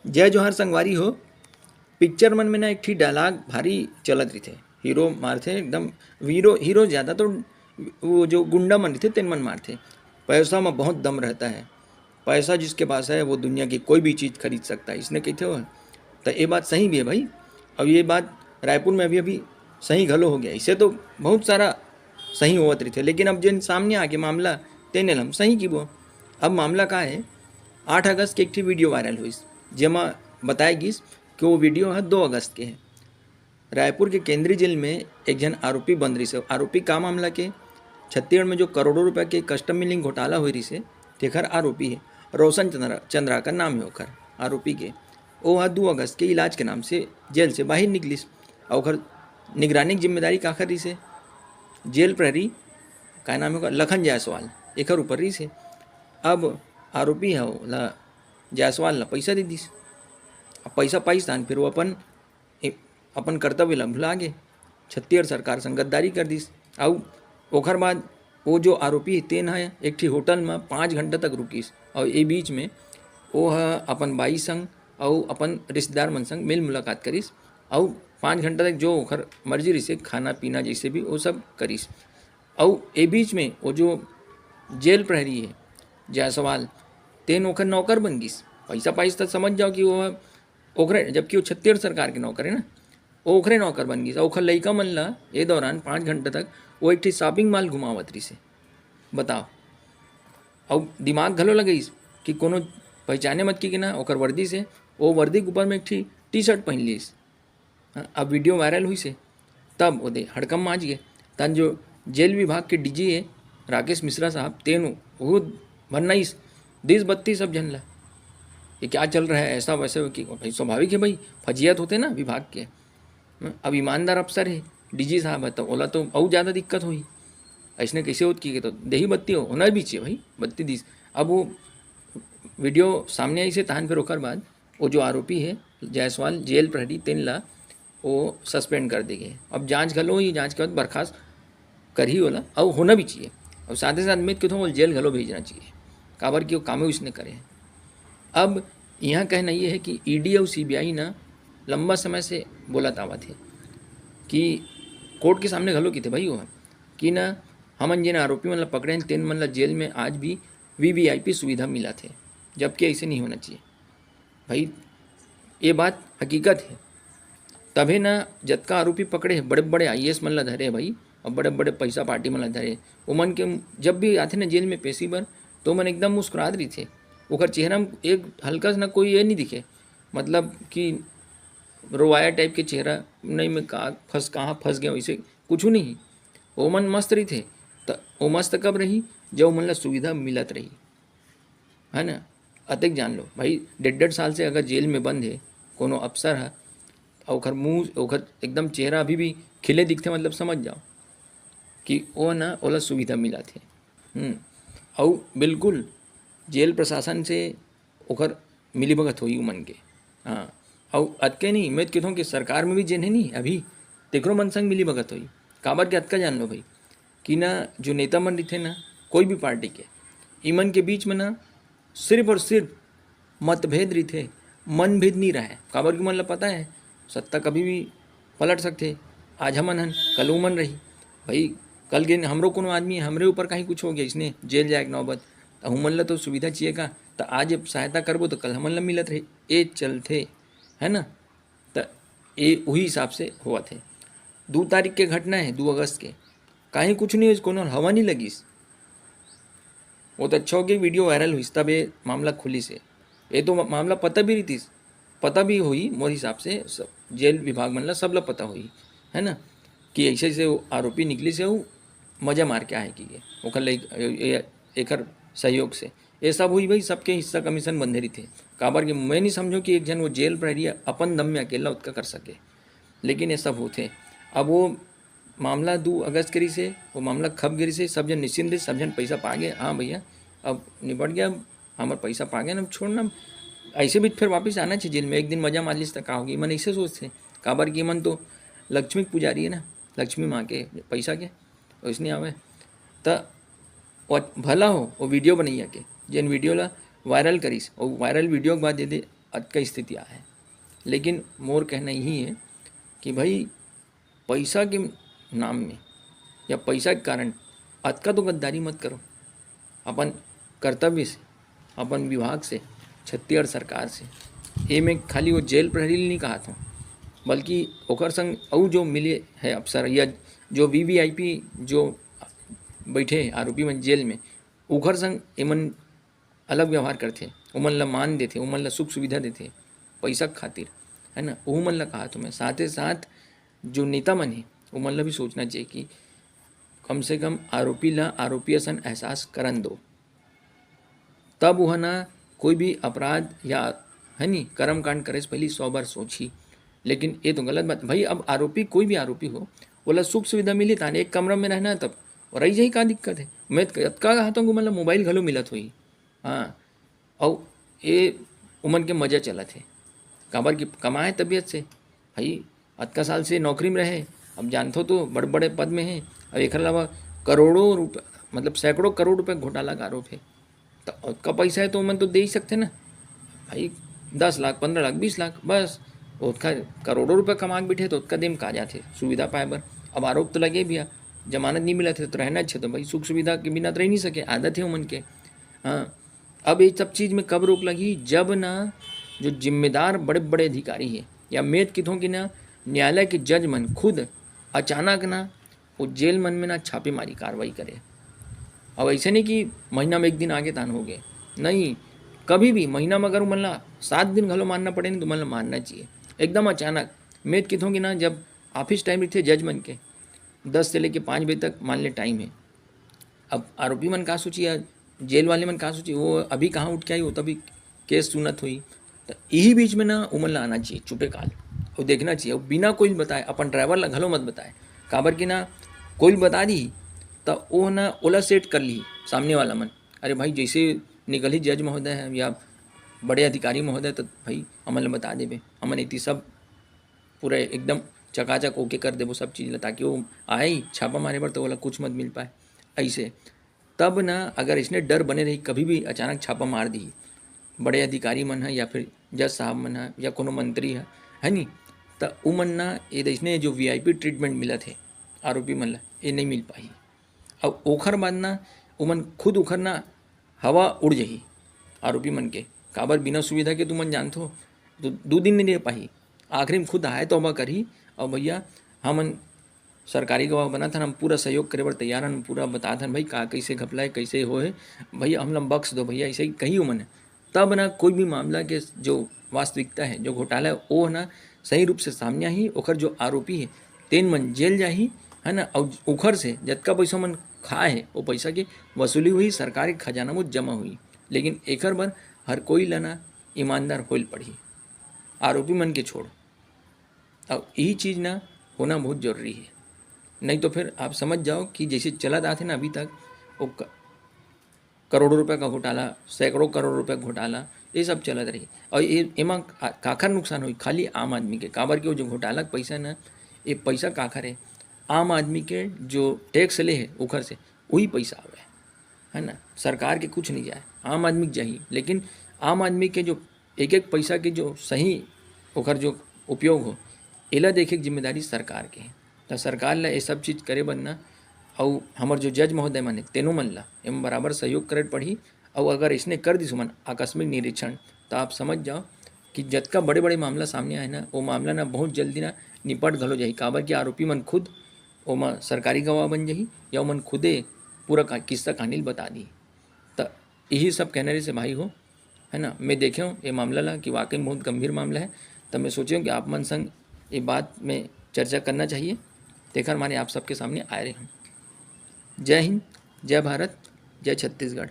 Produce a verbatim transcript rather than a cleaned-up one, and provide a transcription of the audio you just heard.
जय जोहार संगवारी हो। पिक्चर मन में ना एक ठी डायलॉग भारी चलत रहिथे, हीरो मारथे एकदम, हीरो हीरो ज़्यादा तो वो जो गुंडा मन रहिथे तेन मन मारथे। "पैसा में बहुत दम रहता है, पैसा जिसके पास है वो दुनिया की कोई भी चीज़ खरीद सकता है," इसने कहिथे हो। तो ये बात सही भी है भाई। अब ये बात रायपुर में अभी अभी सही घलो हो गया, इसे तो बहुत सारा सही होवत रहिथे, लेकिन अब जेन सामने आके मामला तेने ल हम सही किबो। अब मामला का है, आठ अगस्त के एक ठी वीडियो वायरल होइस, जेमा बताए गिस कि वो वीडियो ह दो अगस्त के है। रायपुर के केंद्रीय जेल में एक झन आरोपी बंद रहिस हे। आरोपी का मामला के? छत्तीसगढ़ में जो करोड़ों रुपया के कस्टम मिलिंग घोटाला होए रहिस हे, तेखर आरोपी हे। रोशन चंद्रा, चंद्राकर नाम हे ओखर आरोपी के। ओ ह दू अगस्त के इलाज के नाम से जेल से बाहिर निकलिस। अउ ओखर निगरानी के जिम्मेदारी काखर रहिस हे? जेल प्रहरी, का नाम हे ओकर? लखन जायसवाल, एखर ऊपर रहिस हे। अब आरोपी ह ओला, जायसवाल ला पइसा दे दिस। अब पइसा पाइस तान फिर वो अपन, ए-, अपन कर्तव्य ला भुला गे। छत्तीसगढ़ सरकार संग गद्दारी कर दिस। अउ ओखर बाद वो जो आरोपी हे, तेन ह एक ठी होटल म पाँच घंटा तक रुकिस। अउ ए बीच में वो ह अपन बाई संग अउ अपन रिश्तेदार मन संग मिल मुलाकात करिस। अउ पाँच घंटा तक जो ओखर मर्जी रहिसे, खाना पीना जैसे भी, वो सब करिस। अउ ए बीच में वो जो जेल प्रहरी हे जायसवाल, तेन ओखर नौकर बन गिस। पइसा पाइस त समझ जाओ कि वो ओखरे, जबकि वो छत्तीसगढ़ सरकार के नौकर हे ना, वो ओखरे नौकर बन गिस। अउ ओखर लइका मन ला ए दौरान पाँच घंटा तक वो एक ठी शॉपिंग मॉल घुमावत रहिसे। बताओ, अउ दिमाग घलो लगाइस कि कोनो पहचाने मत कि ना, ओकर वर्दी से, वो वर्दी के ऊपर में एक ठी टी शर्ट पहन लिस। हाँ, अब वीडियो वायरल होइस हे, तब ओदे हड़कंप माच गे। तहन जो जेल विभाग के डीजी हे राकेश मिश्रा साहब, तेन वो भरनाइस, दिस बत्ती सब झन ला, ये क्या चल रहा है, ऐसा वैसे हो कि भाई, स्वाभाविक है भाई, फजियत होथे ना विभाग के। हाँ, अब ईमानदार अफसर हे, डीजी साहब हे, त ओला तो अउ ज़्यादा दिक्कत होही। अइसने कइसे होत कि, तो देही बत्ती हो, होना भी चाहिए भाई, बत्ती दिस। अब वो वीडियो सामने आइस हे, तहन फिर ओकर बाद वो जो आरोपी हे जायसवाल, जेल प्रहरी, तेन ला वो सस्पेंड कर दे गे। अब जांच घलो होही, जांच के बाद बर्खास्त करही ओला, अउ होना भी चाहिए। अउ साथे साथ मैं तो कहथों, जेल घलो भेजना चाहिए, काबर कि वो कामे उसने करे हे। अब यहाँ कहना ये है कि ईडी अउ सीबीआई ना लंबा समय से बोलत आवत हे कि कोर्ट के सामने घलो किथे भाई वो ह कि ना, हमन जेन आरोपी मन ला पकड़े हन, तेन मन ला जेल में आज भी वीवीआईपी सुविधा मिलत हे, जबकि ऐसे नहीं होना चाहिए भाई। ये बात हकीकत हे। तभे ना जतका आरोपी पकड़े हे, बड़े बड़े आईएएस मन ला धरे हे भाई, अउ बड़े बड़े पैसा पार्टी मन ला धरे हे, ओमन के जब भी आथे ना जेल में पेशी बर, तो ओमन एकदम मुस्कुरात रहिथे। ओकर चेहरा में एक हल्का से ना कोई ये नहीं दिखे, मतलब कि रोवाया टाइप के चेहरा नहीं, मैं का फंस, कहाँ फंस गया, वैसे कुछ नहीं। ओमन मस्त रहिथे। त ओ मस्त कब रही? जब ओमन ला सुविधा मिलत रही, है ना? अतेक जान लो भाई, डेढ़ डेढ़ साल से अगर जेल में बंद हे कोनो अफसर ह, अउ ओखर मुंह, ओखर एकदम चेहरा अभी भी खिले दिखथे, मतलब समझ जाओ कि ओ ना, ओला सुविधा मिलत हे। हम्म, अउ बिल्कुल जेल प्रशासन से ओखर मिलीभगत होही उमन के। हाँ, अउ अतके नहीं, मैं तो कहथों कि सरकार में भी जेन हे नहीं अभी, तेकरो मन संग मिलीभगत होही। काबर के अतका जान लो भाई कि ना, जो नेता मन रहिथे ना, कोई भी पार्टी के, इमन के बीच में ना सिर्फ और सिर्फ मतभेद रहिथे, मनभेद नहीं रहे। काबर कि मन ला पता है, सत्ता कभी भी पलट सकथे। आज हमन हन, कल उमन रही। भाई, कल के हमरो कोनो आदमी, हमरे ऊपर कहीं कुछ हो गया, इसने जेल जाए के नौबत, त हमन ला तो सुविधा चाहिए का? त आज सहायता करबो, तो कल हमन ला मिलत रही। ए चलथे, है ना? त ए उही हिसाब से होवत हे। दू तारीख के घटना हे, दू अगस्त के, कहीं कुछ नहीं होइस, कोनो हवा नहीं लगिस। वो तो अच्छा हो गया, वीडियो वायरल होइस, तब ये मामला खुलिस हे। ये तो मामला पता भी रहितिस, पता भी होही मोर हिसाब से, सब जेल विभाग मन ला, सब ला पता होही, है ना, कि ऐसे ऐसे वो आरोपी निकलिस हे, वो मजा मार के आए कि ये ओकर लइक-, ए-, ए-, एकर सहयोग से ये सब होही भाई, सबके हिस्सा कमीशन बंधे रहिथे। काबर के मैं नहीं समझो कि एक झन वो जेल प्रहरी अपन दम में अकेला ओतका कर सके, लेकिन ये सब होथे। अब वो मामला दू अगस्त के रहिस हे, वो मामला खप गे रहिस हे, सब झन निश्चिंत रहिस, सब झन पैसा पा गे, हाँ भैया, अब निपट गया, अब हमर पैसा पा गे ना, अब छोड़ ना, ऐसे भी फिर वापस आना चाहिए जेल में। एक दिन मजा मार लिस त का होगी, मन ऐसे सोचथे, काबर कि मन तो लक्ष्मी के पुजारी है ना, लक्ष्मी माँ के पैसा के, वैसने आवे। त वो भला हो वो वीडियो बनैया के, जेन वीडियो ला वायरल करिस, वो वायरल वीडियो के बाद ये दे अतका स्थिति आए हे। लेकिन मोर कहना यही है कि भाई, पैसा के नाम में या पैसा के कारण अतका तो गद्दारी मत करो अपन कर्तव्य से, अपन विभाग से, छत्तीसगढ़ सरकार से। ये मैं खाली वो जेल प्रहरी ल नहीं कहत हूँ, बल्कि ओकर संग अउ जो मिले है अफसर या जो वीवीआईपी जो बैठे आरोपी मन जेल में, ओकर संग एमन अलग व्यवहार करथे, ओमन ल मान देथे, ओमन ल सुख सुविधा देथे पैसा के खातिर, है ना, ओमन ल कहत हूँ मैं। साथे साथ जो नेता मन हे, ओमन ल भी सोचना चाहिए कि कम से कम आरोपी ल आरोपी असन एहसास करन दो, तब वह ना कोई भी अपराध या, है नी, कर्मकांड करे से पहले सौ बार सोची। लेकिन ये तो गलत बात भाई। अब आरोपी, कोई भी आरोपी हो, ओला सुख सुविधा मिली, ताने एक कमरा में रहना है, तब और रही जाही, का दिक्कत है? मैं अतका कहत हूँ कि मतलब मोबाइल घलो मिलत होही। हाँ, अउ ये उमन के मजा चलत हे, काबर कि कमाए तबियत से। भाई, अतका साल से नौकरी में रहे, अब जानथो तो बड़े बड़े पद में हे, और एकर अलावा करोड़ों रुपये, मतलब सैकड़ों करोड़ रुपये घोटाला का आरोप है। तो ओतका पैसा है तो उमन तो दे ही सकते ना भाई, दस लाख, पन्द्रह लाख, बीस लाख, बस। ओतका करोड़ों रुपये कमा के बैठे तो ओतका देम का जाथे, सुविधा पाए बर। अब आरोप तो लगे भैया, जमानत नहीं मिलत हे तो रहना चाहिए, तो भाई सुख सुविधा के बिना तो रह नहीं सके, आदत है उमन के। हाँ, अब ये सब चीज़ में कब रोक लगी? जब ना जो जिम्मेदार बड़े बड़े अधिकारी है या मेद किथों कि ना न्यायालय के जज मन खुद अचानक ना वो जेल मन में ना छापेमारी कार्रवाई करे। अब ऐसे नहीं कि महीना में एक दिन आगे तान हो गए, नहीं, कभी भी महीना में अगर उमन ला सात दिन घलो मानना पड़े ना, तो उमन ला मानना चाहिए एकदम अचानक। मेद किथों कि ना जब ऑफिस टाइम रहिथे जज मन के, दस से लेके पाँच बजे तक मान ले टाइम है, अब आरोपी मन का सोची या जेल वाले मन का सोची, वो अभी कहाँ उठ के आई, वो तो अभी केस सुनत होई। तो यही बीच में ना उमन ला आना चाहिए छुट्टे काल, और देखना चाहिए, और बिना कोई बताए, अपन ड्राइवर ला घलो मत बताए, काबर कि ना कोई बता दी तो वो ना ओला सेट कर ली सामने वाला मन। अरे भाई, जैसे निकली जज महोदय है या बड़े अधिकारी महोदय, तो भाई हमन ला बता देबे, हमन इतनी सब पूरा एकदम चकाचक ओके कर देबो सब चीज़ ला, ताकि वो आए ही छापा मारे बर तो ओला कुछ मत मिल पाए। ऐसे तब ना अगर इसने डर बने रही, कभी भी अचानक छापा मार दी बड़े अधिकारी मन है या फिर जज साहब मन है या कोनो मंत्री है, है नी, तो उमन ना ये इसने जो वीआईपी ट्रीटमेंट मिलत हे आरोपी मन ला, ये नहीं मिल पाही। अब ओखर बाद ना उमन खुद उखर ना हवा उड़ जही आरोपी मन के, काबर बिना सुविधा के तुमन जानथो तो दू दिन नहीं रह पाही। आखिरी में खुद हाय तौबा करही, और भैया हमन सरकारी गवाह बनत हन, हम पूरा सहयोग करे बर तैयार हन, पूरा बतात हन भाई का कैसे घपला है, कैसे होए, भैया हमला बख्श दो भैया, ऐसे ही कही उमन। तब ना कोई भी मामला के जो वास्तविकता है, जो घोटाला है, वो ना सही रूप से सामने आही, ओखर जो आरोपी है तेन मन जेल जाही, है ना, और ओखर से जतका पैसा मन खाए है वो पैसा के वसूली हुई, सरकार के खजाना में जमा हुई। लेकिन एकर बर हर कोई ला ना ईमानदार होइल पड़ही, आरोपी मन के छोड़। अब यही चीज़ ना होना बहुत जरूरी है, नहीं तो फिर आप समझ जाओ कि जैसे चलत आथे ना अभी तक, वो क-, करोड़ों रुपए का घोटाला, सैकड़ों करोड़ रुपए का घोटाला, ये सब चलत रही। और ये एमा का-, काखर नुकसान हुई? खाली आम आदमी के। काबर के वो जो घोटाला के पैसा ना, ये पैसा काखर है? आम आदमी के जो टैक्स ले है ओखर से, वही पैसा आवे, है ना। सरकार के कुछ नहीं जाए, आम आदमी के जाही। लेकिन आम आदमी के जो एक एक पैसा के जो सही ओखर जो उपयोग हो, एला देखे के जिम्मेदारी सरकार के है। त सरकार ला ये सब चीज़ करे बर ना, अउ हमर जो जज महोदय मन हे, तेनो मन ला एम बराबर सहयोग करे पड़ही। अउ अगर इसने कर दिस मन आकस्मिक निरीक्षण, त आप समझ जाओ कि जतका बड़े-बड़े मामला सामने आए ना, वो मामला ना बहुत जल्दी ना निपट घलो जाही, काबर कि आरोपी मन खुद ओमा सरकारी गवाह बन जाही या ओमन खुदे पूरा का-, किस्सा कहानी ल बता दी। त यही सब कहना रहिस हे भाई हो, है ना। मैं देखे हूँ ये मामला ला कि वाकई में बहुत गंभीर मामला है, त मैं सोचे हूँ कि आप मन संग ये बात में चर्चा करना चाहिए, तेखर मारे आप सबके सामने आए रहे हूँ। जय हिंद, जय भारत, जय छत्तीसगढ़।